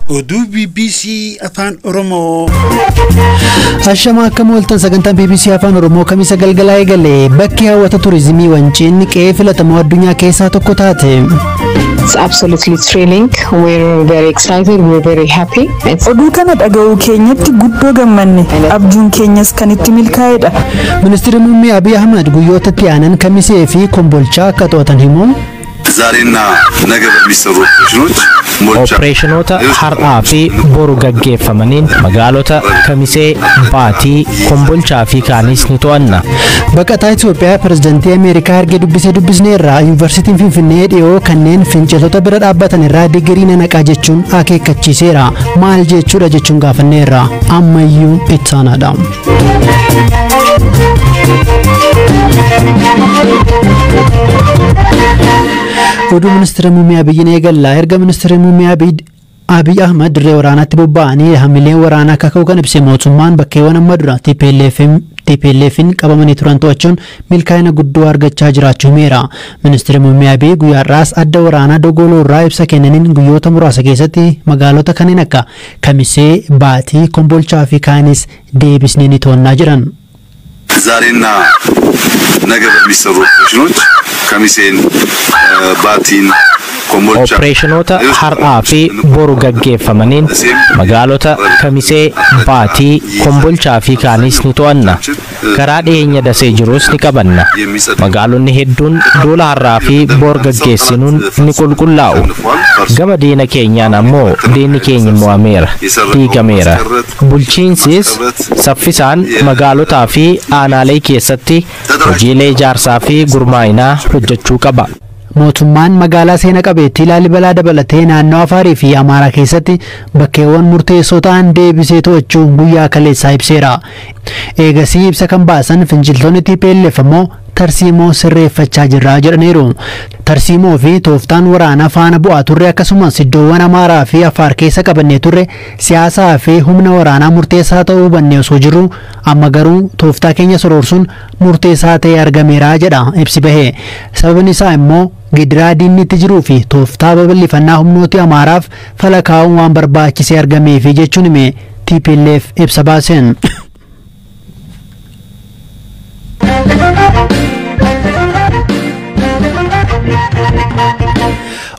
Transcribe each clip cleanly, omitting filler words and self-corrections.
Oduu BBC Afaan Oromoo. Ashama, akkam ooltan? Sagantaan BBC Afaan Oromoo Kamisa galgalaa eegale. Bakki hawwata turizimii Wanciin qe'ee filatamoo addunyaa keessaa tokko taate. It's absolutely thrilling. We're very excited. We're very happy. It's Oduu kana dhaga'uu keenyatti guddoo gammanne. Abjuun keenyas kan itti milkaa'edha. Ministeerri muummee Abiy Ahmad guyyoota itti aanan Kamisee fi Kombolchaa akka to'atan himu. ዛሬና ነገ በሚሰሩ ኦፕሬሽኖች ሞልቻ Opereeshinoota har'aa fi boru gaggeeffamaniin magaalota Kamisee, Baatii, Kombolchaa fi kaanis ni to'anna. Baqataa Itoophiyaa pirezidantii Ameerikaa argee dubbisee dubbisneerra. Yuunivarsiitiin Finfinnee dhiyoo kanneen finciltoota bira dhaabbatan irraa digirii nanaqaa jechuun akeekkachiiseera. Maal jechuudha jechuun gaafanneerra. Ammayyuu ittaanaadha. Oduu ministeera muummee Abiyyiin eegalla. Erga ministeera muummee Abiy Ahmad dirree waraanaatti bobba'anii hamileen waraanaa akka ka'u kan ibse mootummaan, bakkeewwan amma dura TPLF'n qabamanii turan to'achuun milkaa'ina guddoo argachaa jiraachuu himeera. Ministeerri muummee Abiy guyyaa har'aas adda waraanaa Dogoloo irraa ibsa kennaniin guyyoota muraasa keessatti magaalota kanneen akka Kamisee, Baatii, Kombolchaa fi kaanis deebisnee ni to'annaa jiran. ዛሬና ነገ በሚሰሩ ኦፕሬሽኖች ከሚሴን፣ ባቲን፣ ኮምቦልቻ Opereeshinoota har'aa fi boru gaggeeffamaniin magaalota Kamisee, Baatii, Kombolchaa fi kaanis ni to'anna. Karaa dhiyeenya Dasee jirus ni qabanna. Magaalonni hedduun duula har'aa fi bor gaggeessinuun ni qulqullaa'u. Gama diina keenyaan ammoo diinni keenya mo'ameera, diigameera. Bulchiinsis saffisaan magaalotaa fi aanaalee keessatti hojiilee ijaarsaa fi gurmaa'inaa hojjechuu qaba. Mootummaan magaalaa seena qabeettii Laalibalaa dabalatee naannoo Afaarii fi Amaaraa keessatti bakkeewwan murteessoo ta'an deebisee to'achuu guyyaa kaleessaa ibseera. Eegasii ibsa kan baasan finciltoonni TPLF ammoo tarsiimoo sirreeffachaa jirra jedhaniiru. Tarsiimoo fi tooftaan waraanaa faana bu'aa turre, akkasumas iddoowwan Amaaraa fi Afaar keessa qabannee turre siyaasaa fi humna waraanaa murteessaa ta'uu hubannee osoo jirru, amma garuu tooftaa keenya soroorsuun murteessaa ta'ee argameera jedha ibsi bahe. Sababni isaa immoo gidiraa diinni itti jiruu fi tooftaa babal'ifannaa humnooti Amaaraaf fala kaa'uun waan barbaachisee argameefi jechuun hime TPLF ibsa baaseen.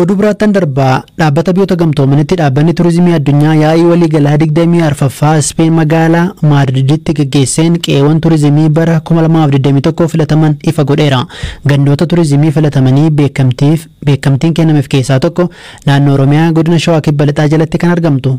Oduu biraattan darbaa. Dhaabbata Biyyoota Gamtoomanitti dhaabbanni turizimii addunyaa yaa'ii waliigalaa 24ffaa Ispeen magaalaa Maadriditti geggeesseen qe'eewwan turizimii bara 2021 filataman ifa godheera. Gandoota turizimii filatamanii beekamtiin kennameef keessaa tokko naannoo Oromiyaa godina Shawaa Kibba Lixaa jalatti kan argamtu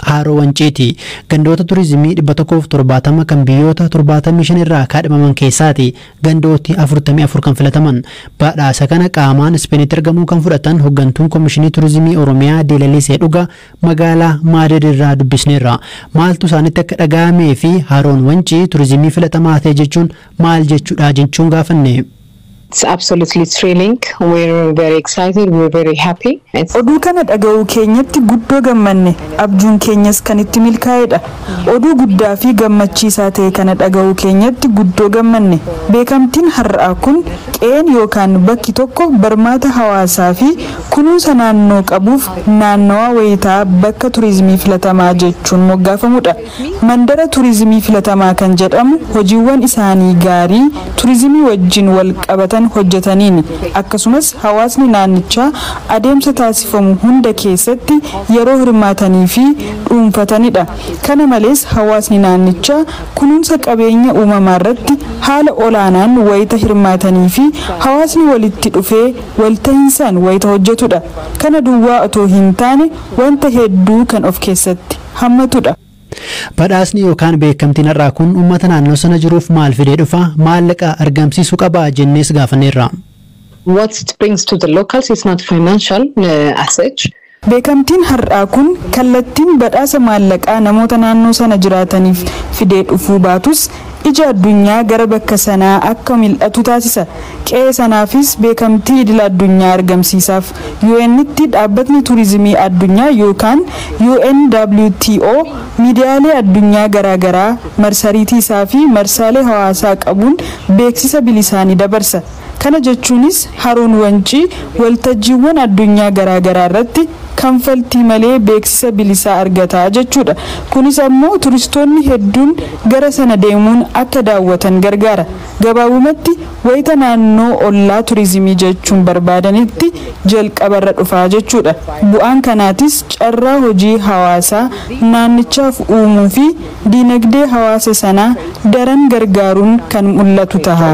Haroo Wanciiti. Gandoota turizimii 170 kan biyyoota 75 irraa kaadhimaman keessaati gandooti 44 kan filataman. Badhaasa kana qaamaan Ispeenitti argamuu kan fudhatan hooggantuun Komishinii Turizimii Oromiyaa Deelalisee Dhugaa magaalaa Maadrid irraa dubbisneerra. Maaltu isaanitti akka dhaga'amee fi Haroon Wancii turizimii filatamaa ta'e jechuun maal jechuudha jechuun gaafanne. It's absolutely thrilling. We're very excited. We're very happy. It's Oduu kana dhaga'uu keenyatti guddoo gammanne. Abjuun keenyas kan itti milkaa'edha. Oduu guddaa fi gammachiisaa ta'e kana dhaga'uu keenyatti guddoo gammanne. Beekamtiin har'aa kun qe'een yookaan bakki tokko barmaata hawaasaa fi kunuunsa naannoo qabuuf naannawaa wayitaa bakka turizimii filatamaa jechuun moggaafamudha. Mandara turizimii filatamaa kan jedhamu hojiiwwan isaanii gaarii turizimii wajjin wal qabatan hojjetaniin, akkasumas hawaasni naannichaa adeemsa taasifamu hunda keessatti yeroo hirmaatanii fi dhuunfatanidha. Kana malees hawaasni naannichaa kunuunsa qabeenya uumamaa irratti haala olaanaan wayita hirmaatanii fi hawaasni walitti dhufee walta'insaan wayita hojjetudha. Kana duwwaa otoo hin taane wanta hedduu kan of keessatti hammatudha. Badhaasni yookaan beekamtiin har'aa kun uummata naannoo sana jiruuf maal fidee dhufa, maallaqa argamsiisuu qaba jennees gaafanneerra. What it brings to the locals is not financial as such. Beekamtiin har'aa kun kallattiin badhaasa maallaqaa namoota naannoo sana jiraataniif fidee dhufuu baatus, ija addunyaa gara bakka sanaa akka mil'atu taasisa. Qe'ee sanaafis beekamtii idil addunyaa argamsiisaaf. UN'tti dhaabbatni turizimii addunyaa yookaan UNWTO miidiyaalee addunyaa garaagaraa marsariitii isaa fi marsaalee hawaasaa qabuun beeksisa bilisaanii dabarsa. Kana jechuunis Haroon Wancii waltajjiiwwan addunyaa garaagaraa irratti kanfaltii malee beeksisa bilisaa argata jechuudha. Kunis ammoo turistoonni hedduun gara sana deemuun akka daawwatan gargaara. Gabaabumatti, wayita naannoo ollaa turizimii jechuun barbaadanitti jalqabarra dhufaa jechuudha. Bu'aan kanaatis carraa hojii hawaasaa naannichaaf uumuu fi diinagdee hawaasa sanaa daran gargaaruun kan mul'atu taha.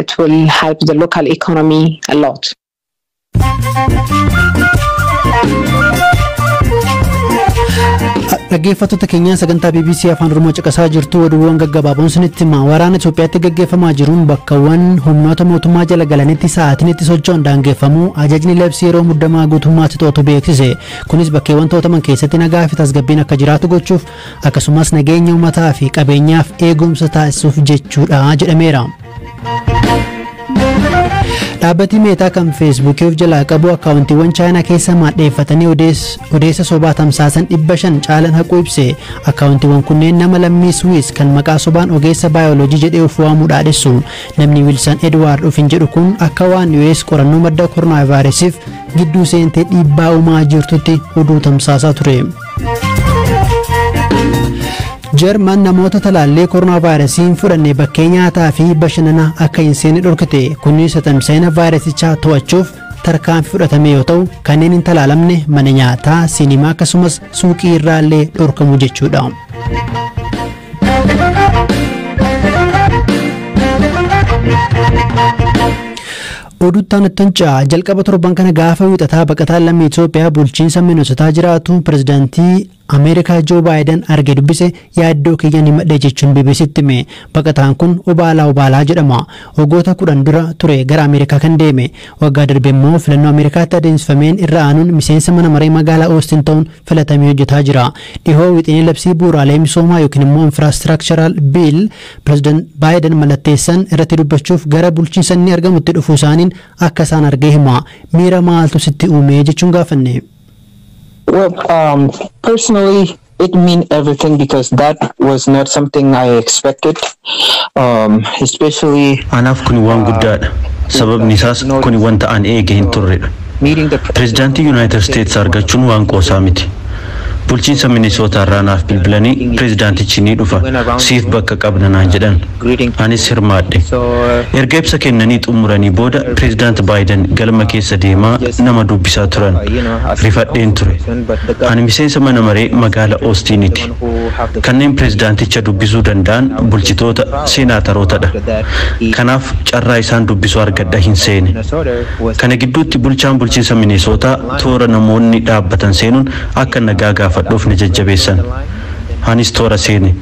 It will help the local economy a lot. Dhaggeeffattoota keenyaa, sagantaa BBC Afaan Oromoo caqasaa jirtu. Oduuwwan gaggabaaboon sinitti hima. Waraana Itoophiyaatti gaggeeffamaa jiruun bakkawwan humnoota mootummaa jala galanitti sa'aatiin itti socho'an daangeffamuu ajajni labsii yeroo muddamaa guutummaatti to'atu beeksise. Kunis bakkeewwan to'ataman keessatti nagaa fi tasgabbiin akka jiraatu gochuuf, akkasumas nageenya uummataa fi qabeenyaaf eegumsa taasisuuf jechuudha jedhameera. Dhaabbati Meetaa kan Feesbuukii of jalaa qabu akkaawuntiiwwan Chaayinaa keessa maadheeffatanii odeessa sobaa tamsaasan 500 caalan haquu ibse. Akkaawuntiiwwan kunneen nama lammii Swiss kan maqaa sobaan ogeessa baayoloojii jedhee of waamuu dhaadessu. Namni Wiilsan Edwaard ofiin jedhu kun akka waan US qorannoo madda koronaa vaayirasiif gidduu seentee dhiibbaa uumaa jirtutti oduu tamsaasaa ture. Jarman namoota talaallee koronaa vaayirasii hin fudhanne bakkee nyaataa fi bashannanaa akka hin seenne dhorkite. Kunis tamsa'ina vaayirasichaa to'achuuf tarkaanfii fudhatame yoo ta'u, kanneen hin talaalamne mana nyaataa, siinimaa akkasumas suuqii irraallee dhorkamu jechuudha. Oduttaan attanca jalqaba torban kana gaafa Wiixataa baqataan lammii Itoophiyaa bulchiinsa Minnesotaa jiraatu pirezidaantii Ameerikaa Joo Baayiden arge dubbise yaaddoo kiyyan himadhe jechuun BBCtti hime. Baqataan kun Obaalaa Obaalaa jedhama. Waggoota 10 dura ture gara Ameerikaa kan deeme. Waggaa darbe immoo filannoo Ameerikaatti adeemsifameen irra aanuun miseensa mana maree magaalaa Oostin ta'uun filatamee hojjetaa jira. Dhihoo wixinee labsii bu'uuraalee misoomaa yookiin immoo infrastructural bill pirezidaant Baayiden mallatteessan irratti dubbachuuf gara bulchiinsa inni argamutti dhufuu isaaniin akka isaan argee hima. Miira maaltu sitti uume jechuun gaafanne. Well, personally, it mean everything because that was not something I expected. Especially Anaaf kun waan guddaadha. Sababni isaas kuni wanta an eege hin turredha. Meeting the Pireezidaantii Yuunaayitid Isteetsi argachuun waan qoosaa miti. Bulchiinsa Minisootaa irraa naaf bilbilanii pireezidaantichi ni dhufa, siif bakka qabna naan jedhan. Anis hirmaadhe. Erga ibsa kennanii xumuranii booda pireezidaant Baayiden galma keessa deemaa nama dubbisaa turan. Rifadheen ture. Ani miseensa mana maree magaala Oostiiniti. Kanneen pireezidaanticha dubbisuu danda'an bulchitoota seenaatarootadha. Kanaaf carraa isaan dubbisuu argadha hin seene. Kana gidduutti bulchaan bulchiinsa Minisootaa toora namoonni dhaabbatan seenuun akka nagaa gaafadhuuf na jajjabeessan. Anis toora seene.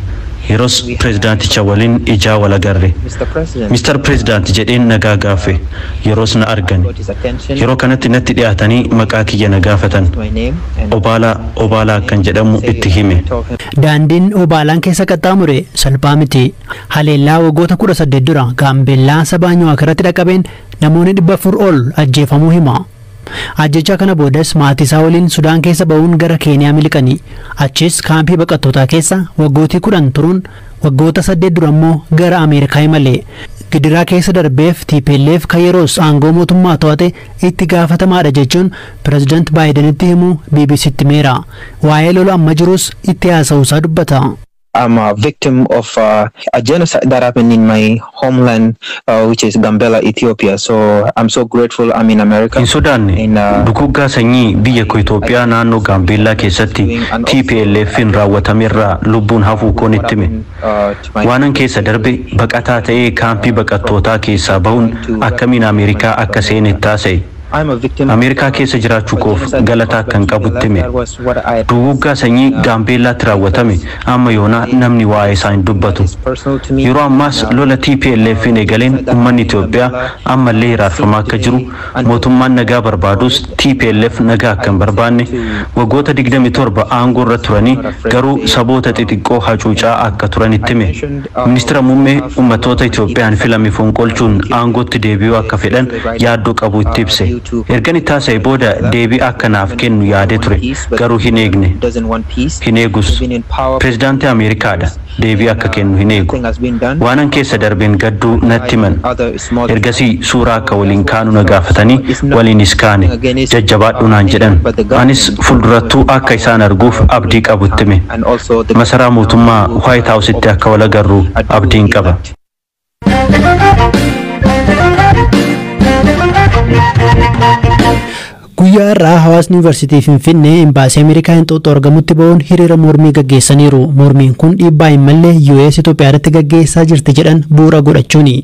Yeroos pireezidaanticha waliin ijaa wal agarre. "Mister President," jedheen nagaa gaafe. Yeroos na argan. Yeroo kanatti natti dhiyaatanii maqaa kiyya na gaafatan. Obaalaa Obaalaa akkan jedhamu itti hime. Daandiin Obaalaan keessa qaxxaamure salphaa miti. Haleellaa waggoota 18 dura Gaambeellaa saba Anyuwaak irratti dhaqqabeen namoonni 400 ol ajjeefamuu hima. Ajjechaa kana boodas maatii isaa waliin Sudaan keessa ba'uun gara Keeniyaa miliqanii achis kaampii baqattootaa keessa waggootii 10 turuun waggoota 8 dura immoo gara Ameerikaa imale. Gidiraa keessa darbeef TPLF kan yeroos aangoo mootummaa to'ate itti gaafatamaadha jechuun pireezidaant Baayidenitti himuu BBCtti himeera. Waa'ee lola amma jirus itti haasa'uusaa dubbata. I'm a victim of a genocide that happened in my homeland, which is Gambela, Ethiopia. So I'm so grateful I'm in America. Hin sodaanne. Duguggaa sanyii biyya koo Itoophiyaa naannoo Gaambeellaa keessatti TPLF'n raawwatamerraa lubbuun hafuu koon itti hime. Waanan keessa darbe, baqataa ta'ee kaampii baqattootaa keessaa bahuun akkamiin Ameerikaa akka seene taasise. Ameerikaa keessa jiraachuu koof galata akkan qabutti hime. Duguggaa sanyii Gaambeellaatti raawwatame amma yoonaa namni waa'ee isaa hin dubbatu. Yeroo ammaas lola TPLF'n eegaleen uummanni Itoophiyaa ammallee hiraarfamaa akka jiru, mootummaan nagaa barbaadus TPLF nagaa akka hin barbaanne, waggoota 27 aangoo irra turanii garuu saboota xixiqqoo hacuucaa akka turan itti hime. Ministeera muummee uummattoota Itoophiyaan filame fonqolchuun aangootti deebi'uu akka fedhan yaaddoo qabu itti ibse. Ergan itti haasa'e booda deebii akka naaf kennu yaadee ture, garuu hin eegne. Hin eegus. Pireezidaantii Ameerikaadha. Deebii akka kennu hin eegu. Waanan keessa darbeen gadduu natti himan. Ergasii suuraa akka waliin kaanu na gaafatanii waliinis kaane. Jajjabaadhu naan jedhan. Anis fuuldurattuu akka isaan arguuf abdii qabutti hime. Masaraa mootummaa White Houseitti akka wal agarru abdiin qaba. Guyyaa har'aa hawaasni Yuunivarsiitii Finfinnee Imbaasii Ameerikaa Inxooxxoo argamutti ba'uun hiriira mormii gaggeessaniiru. Mormiin kun dhiibbaa hin malle US Itoophiyaa irratti gaggeessaa jirti jedhan bu'uura godhachuuni.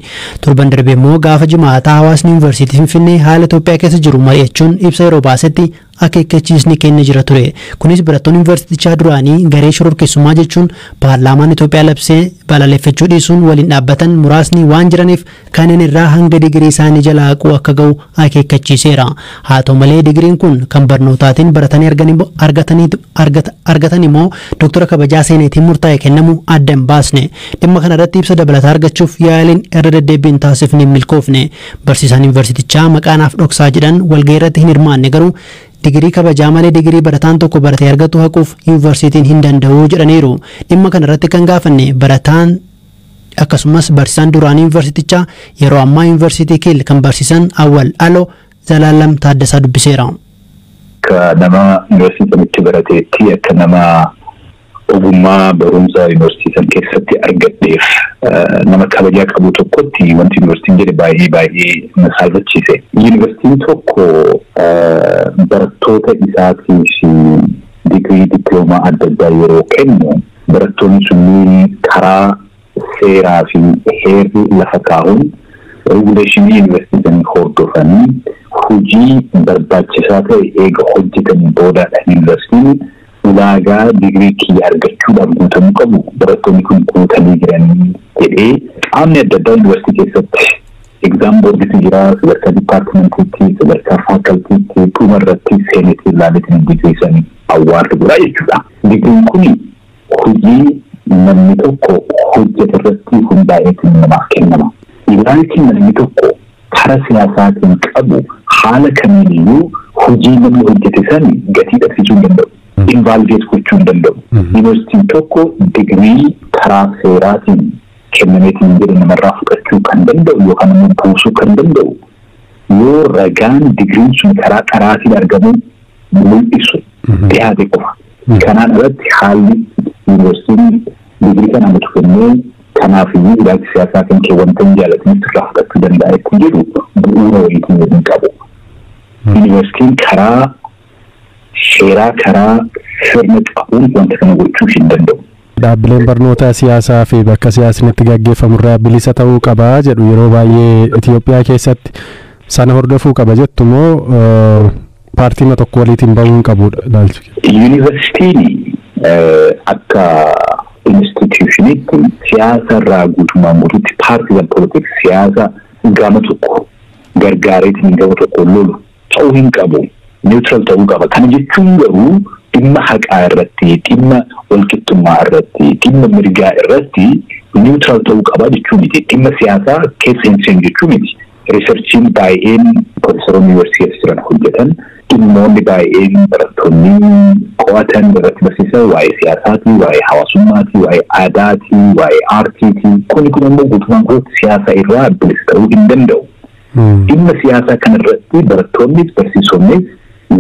Torban darbe immoo gaafa Jimaataa hawaasni Yuunivarsiitii Finfinnee haala Itoophiyaa keessa jiru mari'achuun ibsa yeroo baasetti akeekkachiisni kenne jira ture. Kunis barattoonni yuunivarsiitichaa duraanii garee shororkeessummaa jechuun paarlaamaan Itoophiyaa labsee balaaleffachuu dhiisuun waliin dhaabbatan muraasni waan jiraniif kanneen irraa hanga digirii isaanii jalaa haquu akka ga'u akeekkachiiseera. Haa ta'u malee, digiriin kun kan barnootaatiin baratanii argatan immoo doktora kabajaa seeneetiin murtaa'e kennamu adda hin baasne. Dhimma kana irratti ibsa dabalataa argachuuf yaaliin irra deddeebiin taasifne hin milkoofne. Barsiisaan yuunivarsiitichaa maqaanaaf dhoksaa jedhan walgahii irratti hin hirmaanne garuu, digirii kabajaa malee digirii barataan tokko baratee argatu haquuf yuunivarsiitiin hin danda'u jedhaniiru. Dhimma kana irratti kan gaafanne barataan akkasumas barsiisaan duraanii yuunivarsiitichaa yeroo ammaa Yuunivarsiitii Kiil kan barsiisan Awwal Aloo Zalaalam Taaddasaa dubbiseera. Akka nama yuunivarsiitii sanitti barateetti, akka nama ogummaa barumsa yuunivarsiitii san keessatti argadheef nama kabajaa qabu tokkotti, wanti yuunivarsiitiin jedhe baay'ee baay'ee na saalfachiise. Yuunivarsiitiin tokko barattoota isaatiif digirii, diploomaa adda addaa yeroo kennu, barattoonni sunniin karaa seeraa fi heerri lafa kaa'uun regulation yuunivarsiitii sanii hordofanii hojii barbaachisaa ta'e eega hojjetanii boodaadha yuunivarsiitiin ulaagaa digirii kiyya argachuudhaaf guutamuu qabu barattoonni kun guutanii jiranii jedhee. Qaamni adda addaa yuunivarsiitii keessatti exam boarditu jira, sadarkaa departmentiitti, sadarkaa facultytti, dhuma irratti seenetii ilaaleetiin digirii sanii award godhaa jechuudha. Digiriin kun hojii namni tokko hojjete irratti hundaa'eetiin namaaf kennama. Ilaalchi namni tokko karaa siyaasaatiin qabu haala kamiiniyyuu hojii namni hojjete sani gatii dhabsiisuu hin danda'u. Invalidate gochuu hin danda'u. Yuunivarsiitiin tokko digirii karaa seeraatiin kennameetiin jedhe namarraa fudhachuu kan danda'u yookaan immoo buusuu kan danda'u yoo ragaan digiriin sun karaa qaraatiin argamu mul'isu dhiyaate qofa. Kanaan alatti haalli yuunivarsiitiin digirii kana nuti kennee kanaaf iyyuu ilaalchi siyaasaa kan kee wanta hin jaallatinitti irraa fudhachuu danda'a itti jedhu bu'uura wayiitiin hin qabu. Yuunivarsiitiin karaa seeraa, karaa sirna qabuun wanta kana gochuu hin danda'u. Dhaabbileen barnootaa siyaasaa fi bakka siyaasni itti gaggeeffamu irraa bilisa ta'uu qaba jedhu yeroo baay'ee. Itoophiyaa keessatti sana hordofuu qaba jettu moo paartiima tokko waliitiin bahuu hin qabudha ilaalchi? Yuunivarsiitiin akka institutionitti siyaasa irraa guutummaan guutuutti, partisan politics, siyaasa gama tokko gargaareetiin gama tokko lolu ta'uu hin qabu. Neutral ta'uu qaba. Kana jechuun garuu dhimma haqaa irratti, dhimma walqixxummaa irratti, dhimma mirgaa irratti neutral ta'uu qaba jechuu miti. Dhimma siyaasaa keessa hin seenu jechuu miti. Researchiin baay'een profeesoroonni yuunivarsiitii keessa jiran hojjetan, dhimmoonni baay'een barattoonni qo'atan, irratti barsiisan waa'ee siyaasaati, waa'ee hawaasummaati, waa'ee aadaati, waa'ee aartiiti. Kuni kun immoo guutummaan guutuutti siyaasa irraa bilisa ta'uu hin danda'u. Dhimma siyaasaa kanarratti barattoonnis barsiisonnis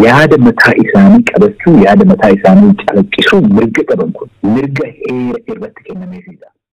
yaada mataa isaanii qabachuu, yaada mataa isaanii calaqqisuu mirga qaban kun mirga heera irratti kennameefidha.